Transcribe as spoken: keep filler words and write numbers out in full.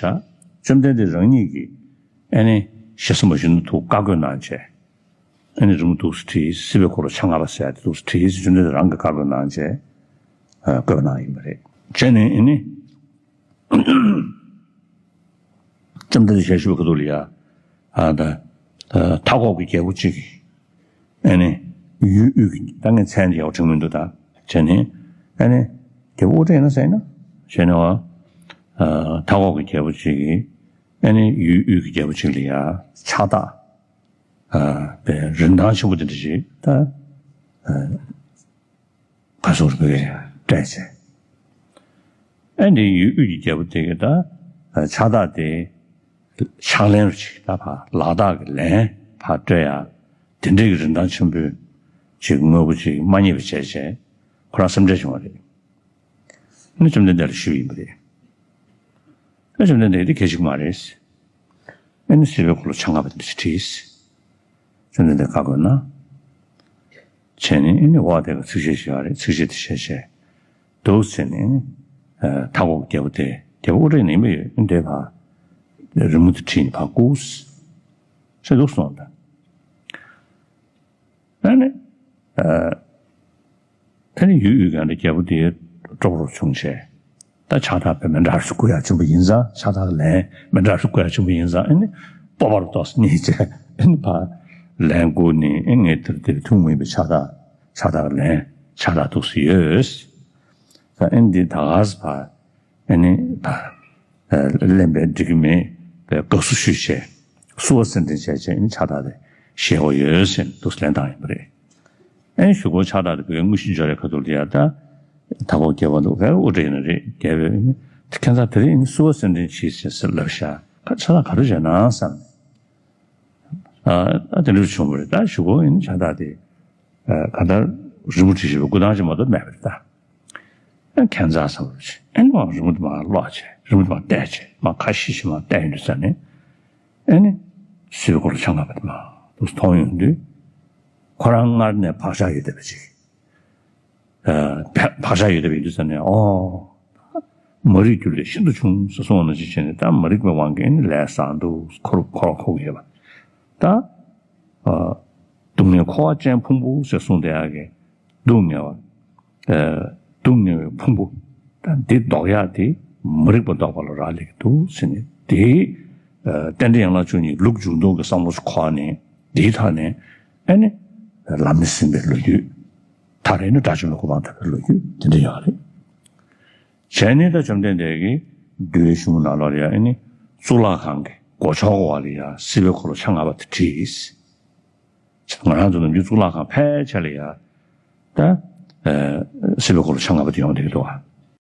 བྱ། བཅོམ་ལྡན་འདས་རང་ཉིད་ཀྱིས་ཨ་ནི་ཞེ་ས་མ་ཞུ་ན་ཐུགས་བཀའ་བསྒོས་གནང་བྱས། ཨ་ནི་རི་མོ་འདུག་སེ་བྲིས། སྲིད་པའི་འཁོར་ལོ་ཆ་ལྔ་པ་ཟེར་ཡ་དེ་འདུག་སེ་བྲིས། བཅོམ་ལྡན་འདས་རང་གིས་བཀའ་བསྒོས་གནང་བྱས། ཨ། བཀོད་གནང་ཡིན་པ་རེད། བྱས་ནས་ཨ་ནི། བཅོམ་ལྡན་འདས་ཞལ་བཞུགས་པའི་ཁ་ཐུག་ལ་ཡ། ཨ། ད། ཨ། མཐའ་འཁོབ་ཀྱི་རྒྱལ་པོ་གཅིག་གིས། ཨ་ནི། ཡུལ་དབུས་ཀྱི། ད་ངས་མཚན་དེ་ཡག་པོ་དྲན་མི་འདུག་ད། བྱས་ནས། ཨ་ནི། རྒྱལ་པོ་དབུ་སྐྲ་ཡིན་ན་ཟེར་ན། བྱས་ནས་བ། ཨ། མཐའ་འཁོབ་ཀྱི་རྒྱལ་པོ་གཅིག་གིས། ཨ་ནི་ཡུལ་དབུས་ཀྱི་རྒྱལ་པོ་གཅིག་ལ་ཡ་ཕྱག་རྟགས། ཨ། པའི་རིན་ཐང་ཆེན་པོ་དེ་འདྲ་ཞིག་ད། ཨ། ག་སོགས་རུ་སྤྲད་བྱས། ཨ་ནི་ཡུལ་དབུས་ཀྱི་རྒྱལ་པོ་དེ་གིས་ད་ཕྱག་རྟགས་དེ་ཕྱག་ལན་རུ་ཅིག་ད་ཕར་ལག་རྟགས་ཀྱི་ལན་ཕར་སྤྲད་ཡ། དེ་འདྲའི་གི་རིན་ཐང་ཆེན་པོའི་ཅིག་དངོས་པོ་ཅིག་མ་རྙེད་པ་བྱས་བྱས། ཁོ་རང་སེམས་ཁྲལ་བྱུང་བ་རེད། ནི་བཅོམ་ལྡན་འདས་ལ་ཞུས་ཡིན་པ་རེད། ཨ། བཅོམ་ལྡན་འདས་ཀྱིས་དེ་གལ་ཆེ་གི་མ་རེད། ཨ་ནི་སྲིད་པའི་འཁོར་ལོ་ཆ་ལྔ་པ་དེ་འདྲ་ཞིག་བྲིས། བཅོམ་ལྡན་འདས་བཀའ་བསྒོས་ན། བྱས་ནས་ཨ་ནི་འོ་དེ་ག་ཚིགས་བཅད་ཞུ་ཡ་རེད། ཚིགས་བཅད་དེ་བཤད་བཤད། འདུག་ཟེར་ནས། ཨ། མཐའ་འཁོབ་རྒྱལ་པོ་དེ། རྒྱལ་པོ་དབུ་སྐྲ་ནི་མ་ཡོད། འདི་ཕར་རི་མོ་དེ་བྲིས་ནས་ཕར་བཀུག་ཟེར་འདུག་གསུངས་ད། ཨ་ནི། ཨ། ཨ་ནི་ཡུལ་དབུས་ཀྱི་རྒྱལ་པོ་དེ་སྤྲོ་པོ་བྱུང་བྱས། ད་ཕྱག་རྟགས་དཔེ་མི་འདྲ་བ་ཞིག་བསྐུར་ཡ་བྱུང་བ་ཡིན་ཙང་། ཕྱག་རྟགས་ལན་མི་འདྲ་བ་ཞིག་བསྐུར་ཡ་བྱུང་བ་ཡིན་ཙང་། ཨ་ནི་སྤོབས་པ་རུ་ཏོག་ཙམ་རྙེད་བྱས། ཨ་ནི་ཕར་ལན་བསྐུར་ནས། ཨ། ངས་དེར་དེར་ཐུན་མོང་མ་ཡིན་པའི་ཕྱག་རྟགས། ཕྱག་རྟགས་ལན། ཕྱག་རྟགས་འདུག་སེ་ཡོད། ད་ཨ་ནི་འདི་ད་ག་སེ་ཕར། ཨ་ནི་ཕར། ཨ། ལེན་པའི་འགྲིག་གི་མེད་པའི་དགའ་བསུ་ཞུས་བྱས། བསུ་བ་སེར་ཕྲེང་བྱས་བྱས། ཨ་ནི་ཕྱག་རྟགས་དེ་བཞེས་དགོས་ཡོད་ཟེར་འདུག་སེ་ལན་བཏང་ཡིན་པ་རེད། ཨ་ནི་གཞུག་གུ་ཕྱག་རྟགས་དེ་བོད་དངོས་གཞི་འབྱོར་བའི་ཁ་ཐུག་ལ་ཡ། ད་མཐའ་འཁོབ་རྒྱལ་པོ་འདུག་གས། དབུ་སྐྲ་ཡིན་ན་རེད། རྒྱལ་པོས་ཨ་ནི་ཁྱད་མཚར། དེ་རིང་ཨ་ནི་བསུ་བ་སེར་ཕྲེང་གྱིས་ཟེར་ལབ་ཤག་ཕྱག་རྟགས་ག་རེ་བྱས་ན་བསམ་ནས། ཨ། ཨ། དེ་འདྲ་བྱུང་བ་རེད། ད་གཞུག་གུ་ཨ་ནི་ཕྱག་རྟགས་དེ། ཨ། གང་ལྟར་རི་མོ་བྲིས་བཞག་པའི་བསྐུར་སྟངས་ཅིག་མ་གཏོགས་མེད་པ་རེད་ད། ཨ། ཁྱད་མཚར་བསམ་པ་ཅིག་ཨ་ནི་མར་རི་མོ་དེ་མར་ཀློག་བྱས། རི་མོ་དེ་མར་བལྟས་བྱས། མར་ཁ་ཤས་ཤིག་མར་བལྟས་ཡོང་དུས་ཙ་ནས། ཨ་ནི་སྲིད་པའི་འཁོར་ལོ་ཆ་ལྔ་པ་དེ་མར་འདུག་སེ་མཐོང་ཡོང་དུས། ཁོ་རང་སྔར་ནས་བག་ཆགས་ཡོད་བསྡད་པ་ཅིག་ཨ། བག་ཆགས་ཡོད་བསྡད་པ་ཡིན་དུས་ཙ་ནས། ཨོ། མ་རིག་རྒྱུ་ལས་ཤིན་ཏུ་བྱུང་ཟེར་གསུངས་པ་ནང་བཞིན་བྱས་ནས། ད་མ་རིག་པའི་དབང་གིས་ནི་ལས་བསགས་འདུག་འཁོར་འཁོར་བ་འཁོར་གྱི་ཡོད་པ། ད། ཨ། སྡུག་བསྔལ་འཁོར་བ་ཅན་ཕུང་པོ་ཟེར་གསུངས་བསྡད་ཡག་གི་སྡུག་བསྔལ་བ། ཨ། སྡུག་བསྔལ་བའི་ཕུང་པོ། ད་འདི་ལྡོག་ཡག་དེ་མ་རིག་པ་ལྡོག་པ་ལ་རག་ལས་ཀྱི་འདུག་ཟེར་ནས། དེའི། ཨ། རྟེན་འབྲེལ་ཡན་ལག་བཅུ་གཉིས་ལུགས་འཇུག་ལྡོག་གི་བསམ་བློ་ཞིག་འཁོར་ནས། དེའི་ཐོག་ནས་ཨ་ནི་ལམ་སྣེ་ཟིན་པའི་ལོ་རྒྱུས། མཐར་ཨ་ནི་དགྲ་བཅོམ་པའི་གོ་འཕང་ཐོབ་པའི་ལོ་རྒྱུས་དེ་འདྲ་ཡོད་རེད། བྱས་ནས་ད་བཅོམ་ལྡན་འདས་ཀྱིས་འདུལ་བའི་གཞུང་ནང་ལོགས་ལ་ཡ། ཨ་ནི་གཙུག་ལག་ཁང་གི་སྒོ་ཕྱོགས་བ་ལ་ཡ་སྲིད་པའི་འཁོར་ལོ་ཆ་ལྔ་པ་དེ་བྲིས། ང་རང་ཚོ་ནམ་རྒྱུན་གཙུག་ལག་ཁང་ཕལ་ཆེར་ལ་ཡ། ད། ཨ། སྲིད་པའི་འཁོར་ལོ་ཆ་ལྔ་པ་དེ་ཡོང་བསྡད་ཀྱི་འདུག་ག